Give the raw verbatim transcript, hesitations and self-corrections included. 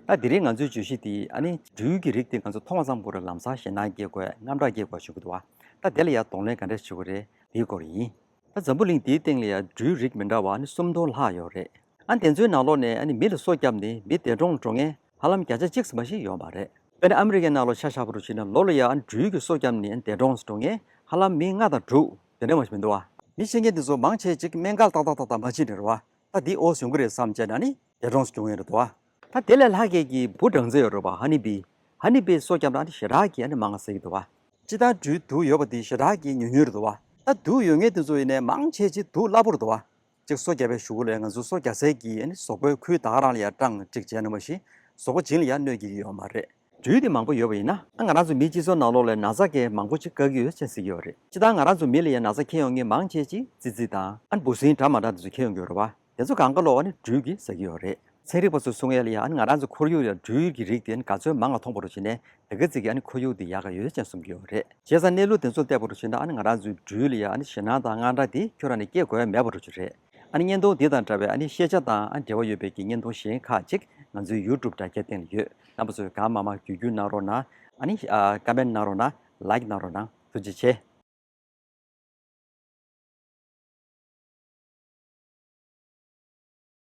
ད་དེ་རིང་ང་ཚོའི་བརྗོད་གཞི་དེ་ཨ་ནི་སྦྲུལ་གྱི་རིགས་དེ་ང་ཚོ་མཐོང་བ་ཙམ་པོ་རེད། ལམ་སང་ཞེད་སྣང་སྐྱེ་དགོས། དངངས་སྐྲག་སྐྱེ་དགོས་བྱུང་གི་འདུག་བ། ད་དེ་ལ་ཡང་གདོང་ལེན་ག་འདྲ་བྱེད་དགོས་རེད། དེའི་སྐོར་ཡིན། ད་འཛམ་བུ་གླིང་འདིའི་སྟེང་ལ་ཡང་སྦྲུལ་རིགས་མི་འདྲ་བ་ཨ་ནི་སུམ་སྟོང་ལྷག་ཡོད་རེད། ཨ་ནི་དེ་ཚོའི་ནང་ལོགས་ནས་ཨ་ནི་མི་ལ་སོ་བརྒྱབ་ནས་མི་འདས་གྲོངས་འགྲོ་མཁན་ཧ་ལམ་བརྒྱ་ཆ་གཅིག་ཙམ་ཞིག་ཡོད་མ་རེད། དཔེར་ན་ཨ་མི་རི་ཀའི་ནང་ལོགས་ཆ་བཞག་པ་རུ་བྱས་ན་ལོ་ལ་ཡང་ཨ་ནི་སྦྲུལ་གྱིས་སོ་བརྒྱབ་ནས་ཨ་ནི་འདས་གྲོངས་འགྲོ་མཁན་ཧ་ལམ་མི་ལྔ་དང་དྲུག་དེ་འདྲ་མ་ཞིག་མི་འདུག་བ། མི་ཤི་མཁན་དེ་ཚོ་མང་ཆེ་ཅིག་སྨན་ཁབ་ཏག་ཏག་ཏག་ཏག་མ་བྱིན་ནས་རེད་བ། ད་འདི་ཨོ་ཡོང་གི་རེད་བསམ་བྱས་ན་ནི་འདས་གྲོངས་བྱུང་ཡོད་རེད་དོ། ད་དེ་ལས་ལྷག་གི་གི་འབུ་སྦྲང་རྩི་ཡོད་རེད་བ། ཧ་ནི་བི། ཧ་ནི་བི་སོ་བརྒྱབ་ན་ནི་ཞེ་དྲག་གི་ཨ་ནི་མང་ང་ཟེར་གི་འདུག་བ། སྤྱིར་བཏང་སྦྲུལ་དུག་ཡོད་པ་དེ་ཞེ་དྲག་གི་ཉུང་ཉུང་རེད་དོ་བ། ད་དུག་ཡོད་མཁན་དེ་ཚོ་ཡིན་ནའི་མང་ཆེ་ཅིག་དུག་སླ་པོ་རེད་དོ་བ། གཅིག་སོ་བརྒྱབ་པའི་གཞུག་གུ་ལ་ང་ཚོ་སོ་བརྒྱབ་སའི་གི་ཨ་ནི་གཟུགས་པོའི་ཁུལ་ད་ག་རང་ལ་ཡ་སྦྲང་གཅིག་བྱས་ན་མ་གཞི་གཟུགས་པོ་བྱིངས་ལ་ཡ་གནོད་ཀྱི་ཡོད་མ་རེད། སྦྲུལ་དེ་མང་པོ་ཡོད་པ་ཡིན་ན་ཨ་ང་རང་ཚོ་མིའི་སྤྱི་ཚོགས་ནང་ལོགས་ལ་ན་ཚ་གི་མང་པོ་ཅིག་བཀག་གི་ཡོད་ཅེས་ཟེར་གྱི་ཡོད་རེད། སྤྱིར་བཏང་ང་རང་ཚོ་མི་ལ་ཡ་ན་ཚ་འཁྱེར་ཡོང་མཁན་མང་ཆེ་ཅིག་ཙི་ཙི་དང་ཨ་ནི་འབུ་སྲིན་འདྲ་མ་འདྲ་དེ་ཚོ་འཁྱེར་ཡོང་གི་ཡོད་རེད་བ། དེ་ཚོ་གང་ག་ལོག་ཨ་ནི་སྦྲུལ་གྱིས་ཟ་གི་ཡོད་རེད། ཚན་རིག་པ་ཚོས་གསུང་ཡས་ལ་ཡ་ཨ་ནི་ང་རང་ཚོ་ཁོར་ཡུག་ལ་སྦྲུལ་གྱི་རིགས་དེ་ཨ་ནི་ག་ཚོད་མང་ང་མཐོང་བ་རུ་བྱས་ནས་དེ་ག་ཙིག་གིས་ཨ་ནི་ཁོར་ཡུག་དེ་ཡག་ག་ཡོད་ཅེས་གསུང་གི་ཡོད་རེད། བྱས་ཙང་གནས་ལུགས་དེ་ཚོ་བལྟས་པ་རུ་བྱས་ན་ཨ་ནི་ང་རང་ཚོའི་སྦྲུལ་ལ་ཡ་ཨ་ནི་ཞེད་སྣང་དང་དངངས་སྐྲག་དེ་ཁྱོད་རང་ནས་སྐྱེ་དགོས་ཡ་མེད་པ་རུ་ཅིག་རེད། ཨ་ནི་བརྙན་ཐུང་འདི་དང་འདྲ་བའི་ཨ་ནི་ཤེས་བྱ་དང་ཨ་འབྲེལ་བ་ཡོད་པའི་གི་བརྙན་ཐུང་གཞན་ཁག་ཅིག་ང་ཚོའི་ཡུ་ཊུབ་དྲ་རྒྱའི་སྟེང་ལ་ཡོད། རྣམ་པ་ཚོས་གང་མང་མང་བརྒྱུད་སྐྱོར་གནང་རོགས་གནང་། ཨ་ནི་ཀ་མེན་ཊི་གནང་རོགས་གནང་། ལའིཀ་གནང་རོགས་གནང་། ཐུགས་རྗེ་ཆེ།